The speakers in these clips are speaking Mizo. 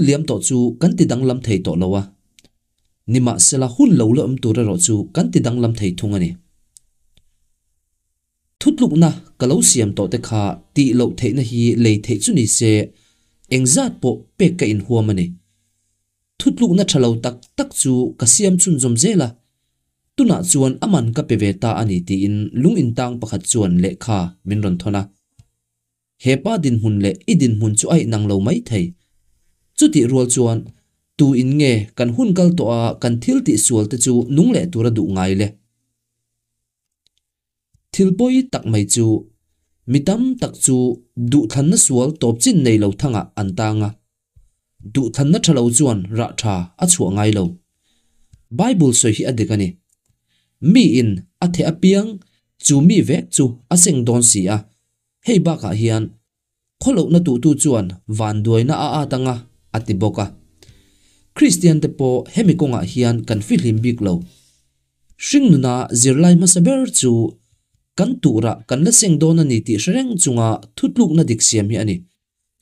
liam tawh chu kan ti danglam thei tawh lo a, nimahsela hun lo la awm tur erawh chu kan ti danglam thei thung a ni. Thutlukna ka lo siam tawh te kha tih loh theihna hi lei theih chu ni se engzat pawh pek ka inhuam a ni. Thutlukna tha lo tak tak chu ka siam chhunzawm zel a, tunah chuan a man ka pe ve ta a ni tiin lung intang pakhat chuan lehkha min rawn thawn a. He pa dinhmun leh i dinhmun chu a inang lo mai thei. Chutih rual chuan tu in nge kan hun kal tawh a kan thil tih sual te chu nung leh tura duh ngai le? Thil pawi tak mai chu mi tam tak chu duhthlanna sual tawp chin nei lo thangah an tang a. Duhthlanna tha lo chuan rah tha a chhuah ngai lo. Bible sawi hi a dik a ni. Miin a theh apiang chu mi vek chu a seng dawn si a. Hei bakah hian khawlohna tuhtu chuan vanduaina a at anga a ti bawk a. Kristian te pawh hemi kawngah hian kan fihlim bik lo. Hringnuna zirlai hmasa ber chu kan tuhrah kan la seng dawn a ni tih hre reng chunga thutlukna dik siam hi a ni.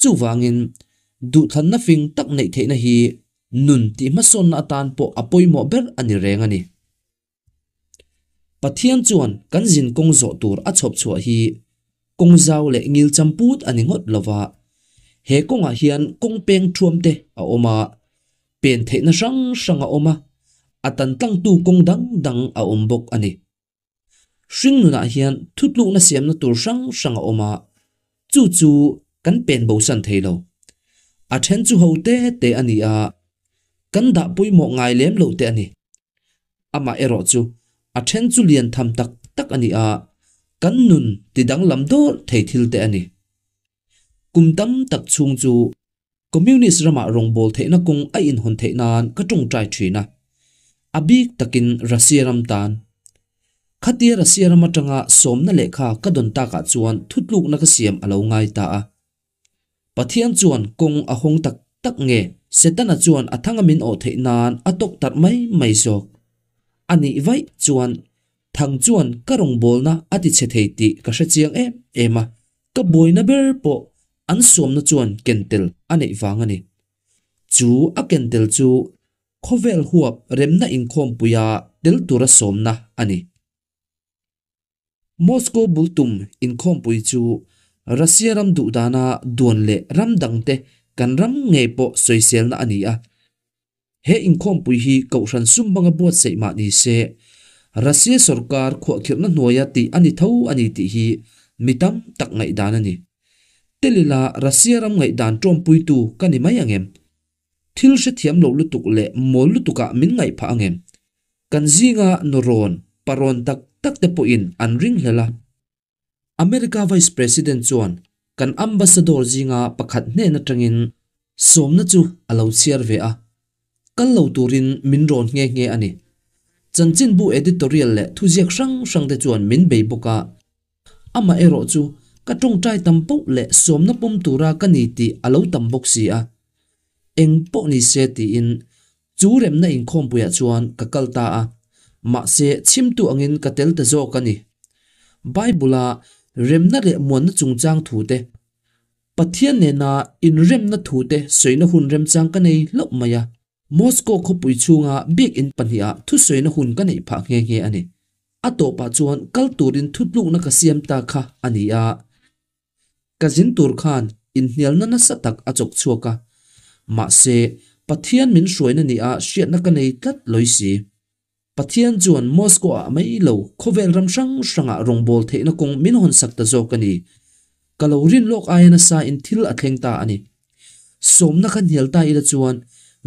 Chuvangin, duhthlanna fing tak neih theihna hi nun tih hmasawnna atan pawh a pawimawh ber a ni reng a ni. Pathian chuan kan zin kawng zawh tur a chhawp chhuah hi kawng zau leh ngil champut a ni ngawt lova, he kawngah hian kawng peng thuam te a awm a, pen theihna hrang hrang a awm a, a tan tlangtu kawng dang dang a awm bawk a ni. Hringnunah hian thutlukna siamna tur hrang hrang a awm a, chu chu kan pen bosan thei lo. A then chu ho te te a ni a, kan dah pawimawh ngai lem lo te a ni. Amah erawh chu a then chu lian tham tak tak a ni a, kan nun ti danglam dawrh thei thil te a ni. Kum tam tak chhung chu Communist ramah rawngbâwl theihna kawng a inhawn theih nân ka ṭawngṭai ṭhîn a, a bîk takin Russia ram tân. Khatia Russia ram aṭanga sawmna lehkha ka dawn tâkah chuan thutlûkna ka siam a lo ngai ta a. Pathian chuan kawng a hawng tak tak nge Setana chuan a thanga min awh theih nân a tawk tarh mai mai zâwk? A nih vaih chuan thang chuan ka rawngbâwlna a ti chhe thei tih ka hre chiang êm êm a. Ka buaina ber pawh an sawmna chuan kentel a neih vang a ni. Chu a kentel chu khawvel huap remna inkhawmpuia tel tura sawmna a ni. Moscow bul tum inkhawmpui chu Russia ram duhdana duan leh ram dangte kan ram ngei pawh sawiselna a ni a. He inkhawmpui hi Kohhran sum hmanga buatsaih mah ni se, Russia sorkar khuahkhirhna hnuaia tih a ni tho a ni tih hi mi tam tak ngaihdan a ni. Telila Russia ram ngaihdan ṭawmpuitu ka ni mai ang em? Thil hrethiam lo lutuk leh mawl lutukah min ngaih phah ang em? Kan zinga nurawn, parawn tak tak te pawhin an ringhlel a. America Vice President chuan kan Ambassador zinga pakhat hnen atangin sawmna chu a lo chhiar ve a, kal lo turin min rawn nghe nghe a ni. Chanchinbu editorial leh thuziak hrang hrang te chuan min bei bawk a, amah erawh chu ka tawngtai tam poh leh sawmna pawm tura ka ni tih a lo tam bawk si a. Eng pawh ni se tiin chu remna inkhawmpuiah chuan ka kal ta a, mahse chhimtu angin ka tel ta zawk a ni. Bible-a remna leh muanna chungchang thute, Pathian nena inremna thute sawina hun remchang ka nei hlauh mai a. Moscow khawpui chhunga biakinn pahnihah thusawina hun ka neih phah nghe nghe a ni. A tawpah chuan kal turin thutlukna ka siam ta kha a ni a. Ka zin tur khan inhnialna nasa tak a chawk chhuak a, mahse Pathian min hruaina nia hriatna ka nei tlat lawi si. Pathian chuan Moscow-ah mai lo khawvel ram hrang hrangah rawngbâwl theihna kawng min hawn sak ta zawk a ni. Ka lo rin lawk aia nasa in thil a thleng ta a ni. Sawmna kha hnial ta ila chuan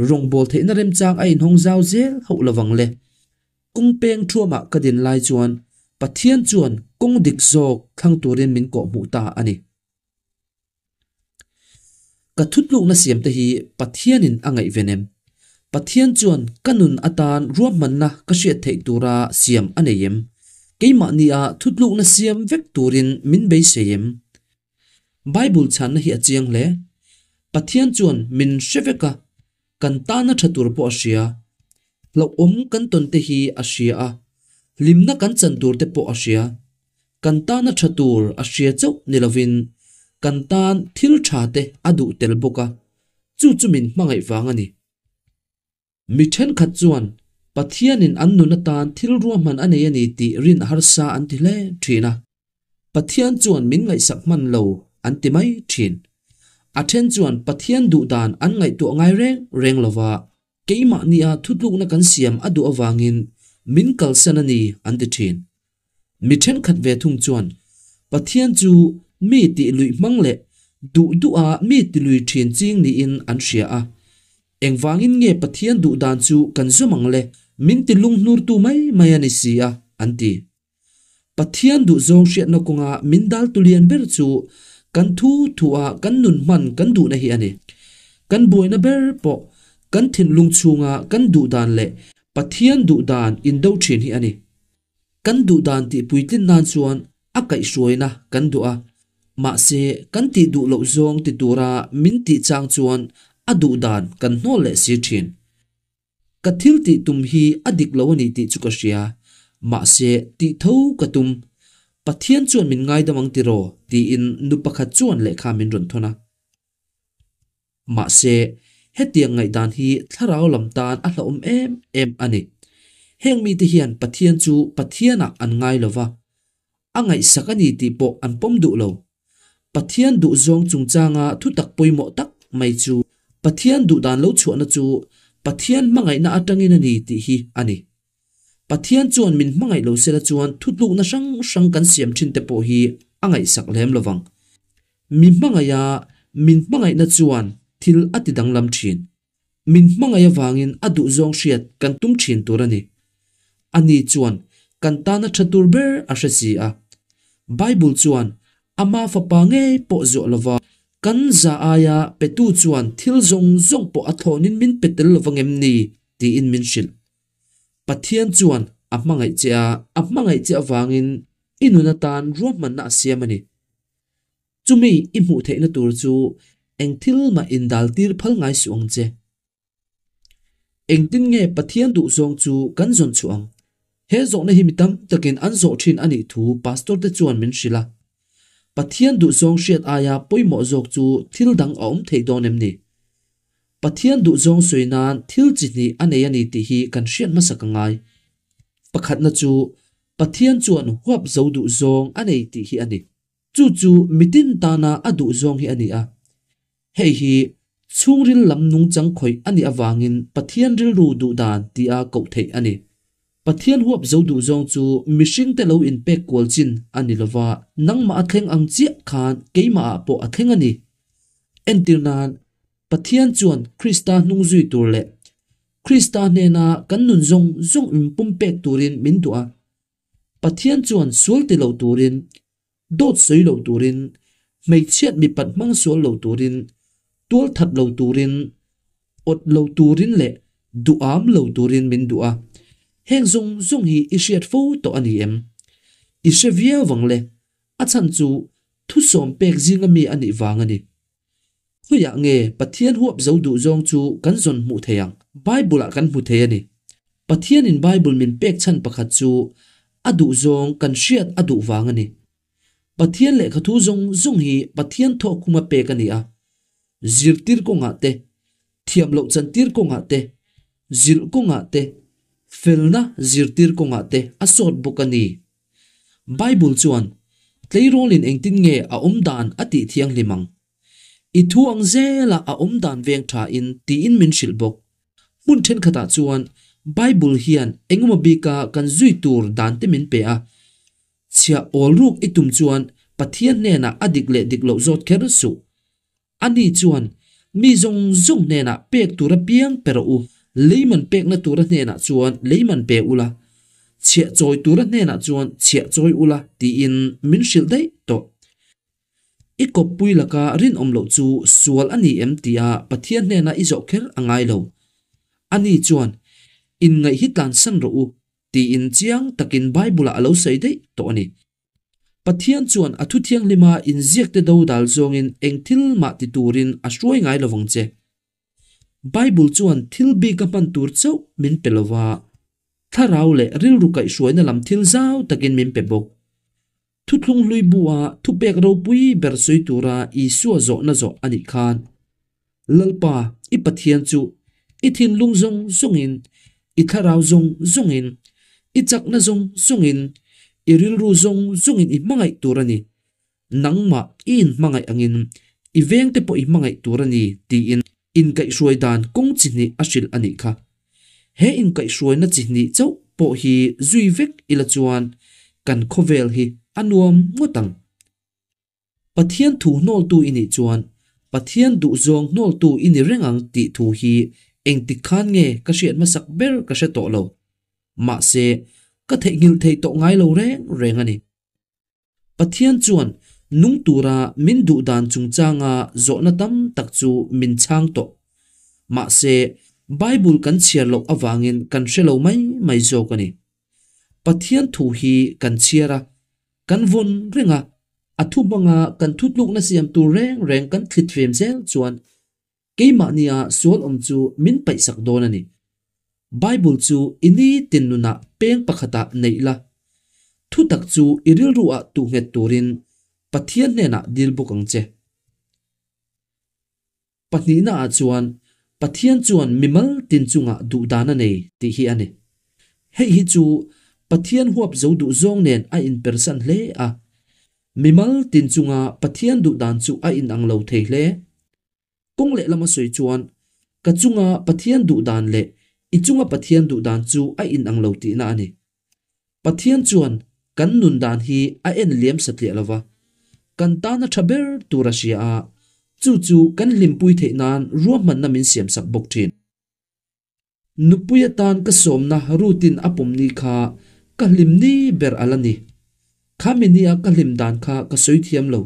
rawngbâwl theihna remchang a inhawng zau zel hauh lovang le. Kawng peng thuamah ka din lai chuan Pathian chuan kawng dik zawk thlang turin min kawhhmuh ta a ni. Ka thutlukna siamte hi Pathianin a ngaihven em? Pathian chuan ka nun atan ruahmanna ka hriat theih tura siam a nei em? Keimahnia thutlukna siam vek turin min beisei em? Bible chhanna hi a chiang hle. Pathian chuan min hre vek a, kan tana tha tur pawh a hria. Hlauhawm kan tawn te hi a hria a, hlimna kan chan tur te pawh a hria. Kan tana tha tur a hria chauh ni lovin kan tan thil tha te a duh tel bawk a. Chu chu min hmangaih vang a ni. Mi thenkhat chuan Pathianin an nun atan thil ruahman a nei a ni tih rin harsa an ti hle thin a. Pathian chuan min ngaihsak hman lo an ti mai thin. A then chuan Pathian duh dan an ngaihtuah ngai reng reng lo va, keimahnia thutlukna kan siam a duh avangin min kalsan a ni an ti thin. Mi thenkhat ve thung chuan Pathian chu mi tih luih hmang leh duh duha mi ti lui thin ching niin an hria a. Engvangin nge Pathian duh dan chu kan zawm ang le, min ti lunghnurtu mai mai a ni si a, an ti. Pathian duhzawng hriatna kawnga min dal tu lian ber chu kan thu thua kan nun hman kan duhna hi a ni. Kan buaina ber pawh kan thinlung chhunga kan duh dan leh Pathian duh dan indo thin hi a ni. Kan duh dan tih puitlin nan chuan a kaihhruaina kan duh a, mahse kan tih duh loh zawng ti tura min tih chang chuan a duh dan kan hnawl leh si thin. Ka thil tih tum hi a dik lo a ni tih chu ka hria, mahse tih tho ka tum. Pathian chuan min ngaidam ang tiraw? tiin nu pakhat chuan lehkha min rawn thawn a. Mahse, hetiang ngaihdan hi thlarau lam tan a hlauhawm em em a ni. Heng mite hian Pathian chu Pathianah an ngai lo va, a ngaihsak a ni tih pawh an pawm duh lo. Pathian duhzawng chungchanga thutak pawimawh tak mai chu Pathian duhdan lo chhuahna chu Pathian hmangaihna atangin a ni tih hi a ni. Pathian chuan min hmangaih lo sela chuan thutlukna hrang hrang kan siam thin te pawh hi a ngaihsak lem lovang. Mi hmangaiha min hmangaihna chuan thil a ti danglam thin. Min hmangaih avangin a duhzawng hriat kan tum thin tur a ni. Ani chuan kan tana tha tur ber a hre si a. Bible chuan ama fapa ngei pawh zuah lova kan za aia petu chuan thil zawng zawng pawh a thlawnin min pe tel lova ngem ni tiin min hrilh. Pathian chuan a hmangaih che a, a hmangaih che avangin i nun atan ruahmanna a siam a ni. Chumi i hmuh theihna tur chu eng thil mah indal tir phal ngai suh ang che. Engtin nge Pathian duhzawng chu kan zawn chhuah ang? He zawhna hi mi tam takin an zawh thin a nih thu pastor te chuan min hrilh a. Pathian duhzawng hriat aia pawimawh zawk chu thil dang a awm thei dawn em ni? Pathian duhzawng sawi nan thil chi hnih a nei a ni tih hi kan hriat hmasak a ngai. Pakhatna chu Pathian chuan huap zo duhzawng a nei tih hi a ni. Chu chu mitin tana a duhzawng hi a ni a. Hei hi chhungril lam nungchang khawih a nih avangin Pathian rilru duhdan tia koh theih a ni. Pathian huap zo duhzawng chu mihringte lo inpek kual chin a ni lova, nangmah a thleng ang chiah khan keimahah pawh a thleng a ni. Entir nan, Pathian chuan Krista hnung zui tur leh Krista hnena kan nun zawng zawng inpumpek turin min duh a. Pathian chuan sual ti lo turin, dawt sawi lo turin, hmeichhiat mipat hmang sual lo turin, tual that lo turin, awt lo turin leh duham lo turin min duh a. Heng zawng zawng hi i hriat fo tawh a ni em? I hre viau vang le, a chhan chu thusawm pek zinga mi a nih vang a ni. Khawiah nge Pathian huap zo duh zawng chu kan zawn hmuh thei ang? Bible-ah kan hmu thei a ni. Pathianin Bible min pek chhan pakhat chu a duh zawng kan hriat a duh vang a ni. Pathian lehkhathu zawng zawng hi Pathian thawhkhuma pek a ni a. Zirtir kawngah te, thiam loh chantir kawngah te, zilh kawngah te, felna zirtir kawngah te a sawt bawk a ni. Bible chuan, Tleirawlin engtin nge a awm dan a tih thianghlim ang? I thu ang zela a awm dan veng thain tiin min hrilh bawk. Hmun thenkhatah chuan Bible hian engemaw bika kan zui tur dan te min pe a. Chhiah awl ruk i tum chuan Pathian hnenah a dik leh dik loh zawt kher suh. Ani chuan, Mi zawng zawng hnenah pek tura piang pe rawh u, leiman pekna tura hnenah chuan leiman pe ula, chhiah chawi tura hnenah chuan chhiah chawi ula, tiin min hrilh daih tawh. I kawppui laka rinawm loh chu sual a ni em tia Pathian hnenah i zawh kher a ngai lo. Ani chuan, Inngaih hi tlansan rawh u, tiin chiang takin Bible-ah a lo sawi daih tawh a ni. Pathian chuan a thu thianghlima inziakte do dal zawngin eng thil mah ti turin a hruai ngai lo vang che. Bible chuan thil bika hman tur chauh min pe lo va, thlarau leh rilru kaihhruaina lam thil zau takin min pe bawk. Thuthlung hlui bu-a thupek ropui ber sawi tura Isua zawhna zawh a nih khan. Lalpa i Pathian chu i thinlung zawng zawngin, i thlarau zawng zawngin, i chakna zawng zawngin, i rilru zawng zawngin i hmangaih tur a ni. Nangmah i inhmangaih angin i vengte pawh i hmangaih tur a ni, tiin inkaihhruai dan kawng chi hnih a hrilh a nih kha. He inkaihhruaina chi hnih chauh pawh hi zui vek ila chuan kan khawvel hi a nuam ngawt ang. Pathian thu hnawltu i nih chuan Pathian duhzawng hnawltu i ni reng ang tih thu hi engtik khan nge ka hriat hmasak ber ka hre tawh lo. Mahse, ka theihnghilh thei tawh ngai lo reng reng a ni. Pathian chuan nung tura min duh dan chungchanga zawhna tam tak chu min chhang tawh. Mahse, Bible kan chhiar loh avangin kan hre lo mai mai zawk a ni. Pathian thu hi kan chhiar a, kan vawn reng a, a thu hmanga kan thutlukna siam tur reng reng kan thlit fem zel chuan keimahnia sual awm chu min paihsak dawn a ni. Bible chu i nitin nunah peng pakhatah neih la, thutak chu i rilruah tuh nghet turin Pathian hnenah dil bawk ang che. Pahnihnaah chuan Pathian chuan mimal tin chungah duhdan a nei tih hi a ni. Hei hi chu Pathian huap zo duh zawng nen a inpersan hle a. Mimal tin chunga Pathian duhdan chu a inang lo thei hle. Kawng lehlama sawi chuan ka chunga Pathian duhdan leh i chunga Pathian duhdan chu a inang lo tihna a ni. Pathian chuan kan nun dan hi a en liam satliah lo va, kan tana tha ber tur a hria a, chu chu kan hlimpui theih nan ruahmanna min siamsak bawk thin. Nupui atan ka sawmna Ruth-in a pawm ni kha ka hlim ni ber a la ni. Khami nia ka hlim dan kha ka sawi thiam lo.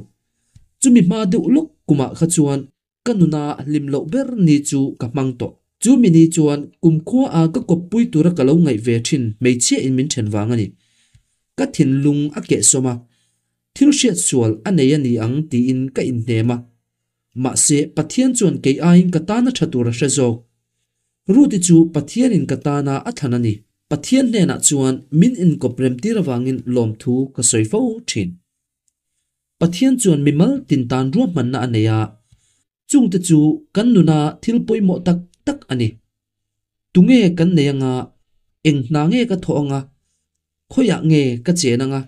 Chumi hma deuh lawk kumah kha chuan Ka nuna hlim loh ber ni chu ka hmang tawh. Chu mi ni chuan kumkhua a ka kawppui tura ka lo ngaih ve thin hmeichhia in min then vang a ni. Ka thinlung a kehsawm a, thil hriat sual a nei a ni ang tiin ka inhnem a. Mahse, Pathian chuan kei aiin ka tana tha tur a hre zawk. Ruth-i chu Pathianin ka tana a thlan a ni. Pathian hnenah chuan min inkawp remtir avangin lawmthu ka sawi fo thin. Pathian chuan mimal tin tan ruahmanna a nei a, chungte chu kan nuna thil pawimawh tak tak a ni. Tunge kan nei anga, eng hna nge ka thawh anga, khawiah nge ka chen anga,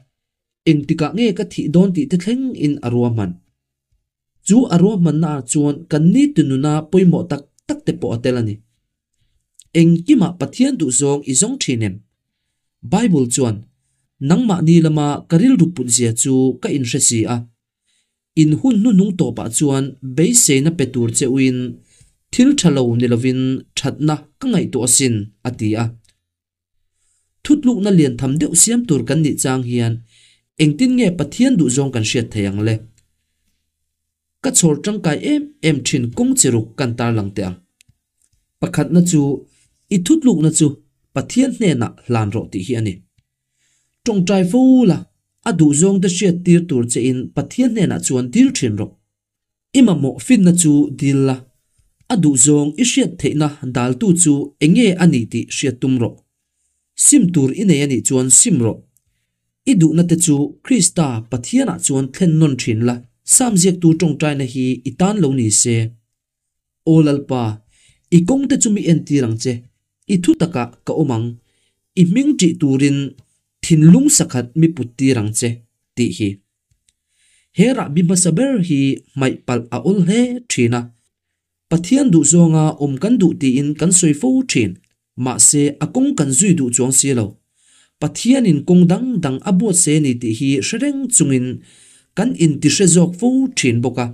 engtikah nge ka thih dawn tih te thleng in a ruahman. Chu a ruahmanna ah chuan kan nitin nuna pawimawh tak tak te pawh a tel a ni. Engkimah Pathian duhzawng i zawng thin em? Bible chuan, Nangmahni lama ka rilru put zia chu ka inhre si a. In hun hnuhnung tawpah chuan beiseina pe tur che uin thil tha lo ni lovin thatna ka ngaihtuah asin, a ti a. Thutlukna lian tham deuh siam tur kan nih chang hian engtin nge Pathian duhzawng kan hriat thei ang le? Ka chhawr tangkai em em thin kawng chi ruk kan tarlang teh ang. Pakhatna chu i thutlukna chu Pathian hnenah hlan rawh tih hi a ni. Tawngtai fo la, a duhzawngte hriat tir tur chein Pathian hnenah chuan dil thin rawh. I mamawh finna chu dil la, a duhzawng i hriat theihna daltu chu enge a nih tih hriat tum rawh. Sim tur i nei a nih chuan sim rawh. I duhna te chu Krista Pathianah chuan thlen nawn thin la, Sam ziaktu tawngtaina hi i tan lo ni se. Aw Lalpa, i kawngte chu mi entir ang che, i thu takah ka awm ang, i hming ṭih turin thinlung sakhat mi put tir ang che, tih hi. He rahbi hmasa ber hi hmaih palh a awl hle thin a. Pathian duhzawnga awm kan duh tiin kan sawi fo thin. Mahse, a kawng kan zui duh chuang si lo. Pathianin kawng dang dang a buatse ni tih hi hre reng chungin kan intihre zawk fo thin bawk a.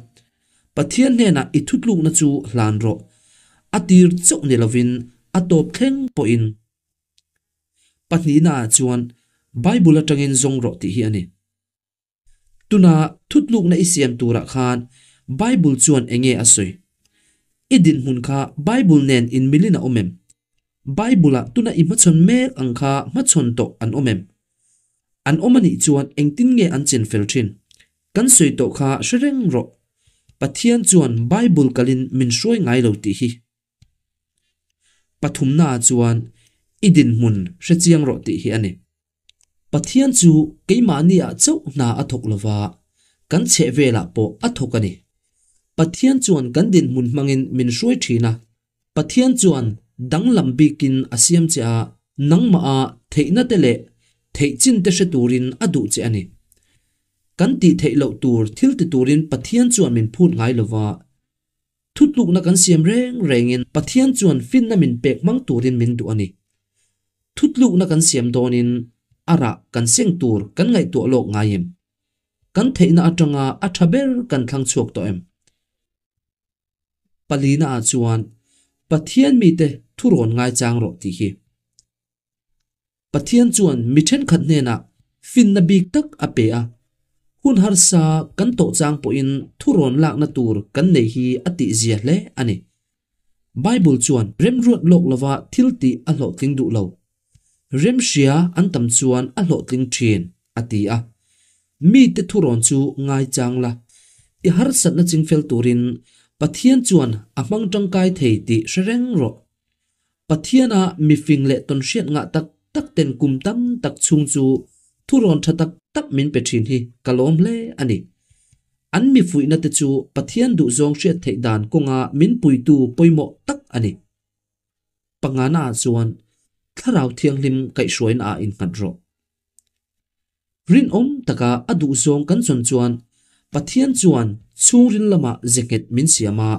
Pathian hnenah i thutlukna chu hlan rawh. A tir chauh ni lovin a tawp thleng pawhin. Pahnihnaah chuan Bible atangin zawng rawh tih hi a ni. Tuna thutlukna i siam turah khan Bible chuan enge a sawi? I dinhmun kha Bible nen inmilin a awm em? Bible-ah tuna i hmachhawn mek ang kha hmachhawn tawh an awm em? An awm a nih chuan engtin nge an chin fel thin? Kan sawi tawh kha hre reng rawh. Pathian chuan Bible kalin min hruai ngai lo tih hi. Pathumnaah chuan i dinhmun hre chiang rawh tih hi a ni. Pathian chu keimahniah chauh hna a thawk lova, kan chhehvelah pawh a thawk a ni. Pathian chuan kan dinhmun hmangin min hruai thin a. Pathian chuan danglam bikin a siam che a, nangmaha theihna te leh theih chin te hre turin a duh che a ni. Kan tih theih loh tur thil ti turin Pathian chuan min phut ngai lo va. Thutlukna kan siam reng rengin Pathian chuan finna min pek hmang turin min duh a ni. Thutlukna kan siam dawnin a rah kan seng tur kan ngaihtuah lawk ngai em? Kan theihna atanga a tha ber kan thlang chhuak tawh em? Palina ah chuan Pathian mite thurawn ngaichang rawh tih hi. Pathian chuan mi thenkhat hnenah finna bik tak a pe a, hun harsa kan tawh chang pawhin thurawn lakna tur kan nei hi a tihzia hle a ni. Bible chuan remruat lawk lova thil tih a hlawhtling duh lo. Remhria an tam chuan a hlawhtling thin, a ti a. Mite thurawn chu ngaichang la, i harsatna chingfel turin Pathian chuan a hmang tangkai thei tih hre reng rawh. Pathiana mifing leh tawnhriat ngah tak tak ten kum tam tak chhung chu thurawn tha tak tak min pe thin hi ka lawm hle a ni. An mifuihna te chu Pathian duhzawng hriat theih dan kawnga min puitu pawimawh tak a ni. Pangana ah chuan Thlarau Thianghlim kaihhruaina ah innghat rawh. Rinawm taka a duhzawng kan zawn chuan Pathian chuan chhungril lamah ze nghet min siam a,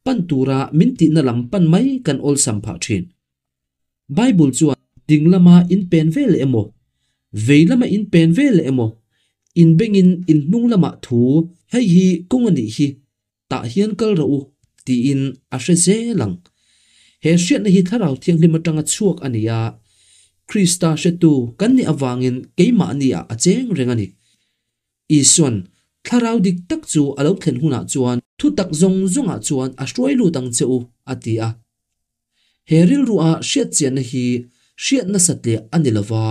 pan tura min tihna lam pan mai kan awlsam phah thin. Bible chuan ding lama in pen ve leh emaw, vei lama in pen ve leh emaw, in bengin in hnung lamah thu hei hi kawng a nih hi Tah hian kal rawh u, tiin a hre zel ang. He hriatna hi Thlarau Thianghlim atanga chhuak a ni a, Krista hretu kan nih avangin keimahni-ah a cheng reng a ni. Isuan Thlarau dik tak chu a lo thlen hunah chuan thutak zawng zawngah chuan a hruai lut ang che u, a ti a. He rilruah hriatchianna hi hriatna satliah a ni lova,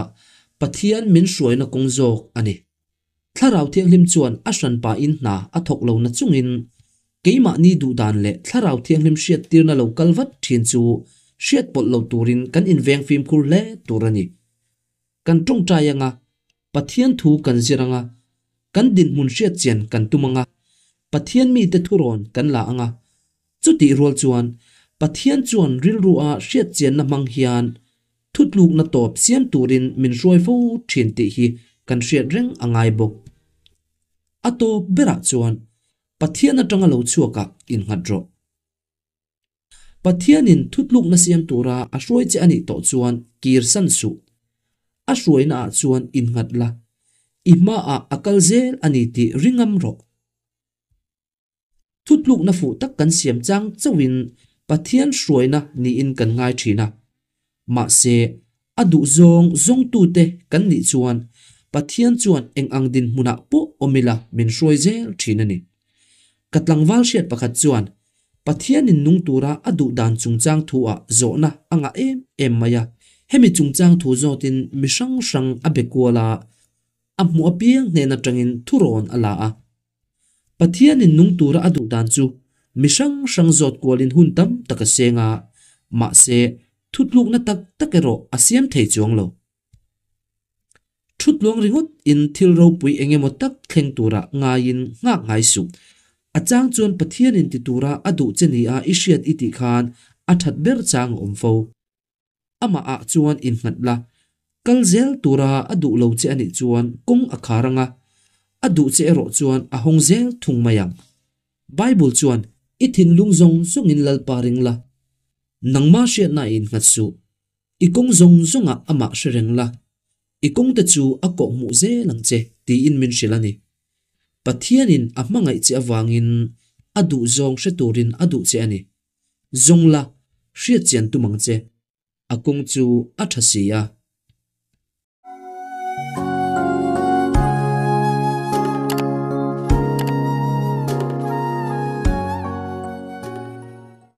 Pathian min hruaina kawng zawk a ni. Thlarau Thianghlim chuan a hranpain hna a thawk lo na chungin keimahni duhdan leh Thlarau Thianghlim hriattirna lo kal vat thin chu hriat pawlh lo turin kan inveng fimkhur hle tur a ni. Kan tawngtai anga, Pathian thu kan zir anga, kan dinhmun hriatchian kan tum anga, Pathian mite thurawn kan la anga, chutih rual chuan Pathian chuan rilrua hriatchianna hmang hian Thutlukna tawp siam turin min hruai fo thin tih hi kan hriat reng a ngai bawk. A tawp berah chuan Pathian atanga lo chhuakah innghat rawh. Pathianin thutlukna siam tura a hruai che a nih tawh chuan kir san suh. A hruainaah chuan innghat la, i hmaah a kal zel a ni tih ringam rawh. Thutlukna fuh tak kan siam chang chauhin Pathian hruaina niin kan ngai thin a. Mahse, a duh zawng zawngtute kan nih chuan Pathian chuan eng ang dinhmunah pawh awm ila min hruai zel thin a ni. Ka tlangval hriat pakhat chuan Pathianin nung tura a duh dan chungchang thu-ah zawhna a ngah em em mai a. Hemi chungchang thu zawtin mi hrang hrang a be kual a, a hmuh apiang hnen atangin thurawn a la a. Pathianin nung tura a duh dan chu mi hrang hrang zawt kualin hun tam tak a seng a, mahse thutlukna tak tak erawh a siam thei chuang lo. Thutluang ringawt in thil ropui eng emaw tak thleng tura ngaiin nghak ngai suh. A chang chuan Pathianin ti tura a duh che nia i hriat i tih khan a that ber chang a awm fo. Amah ah chuan innghat la, kal zel tura a duh lo che anih chuan kawng a khar anga, a duh che erawh chuan a hawng zel thung mai ang. Bible chuan i thinlung zawng zawngin Lalpa ring la, nangma hriatna ah innghat suh, i kawng zawng zawngah amah hre reng la, i kawngte chu a kawhhmuh zel ang che tiin min hrilh a ni. Pathianin a hmangaih che avangin a duh zawng hre turin a duh che a ni. Zawng la, hriatchian tum ang che. A kawng chu a tha si a.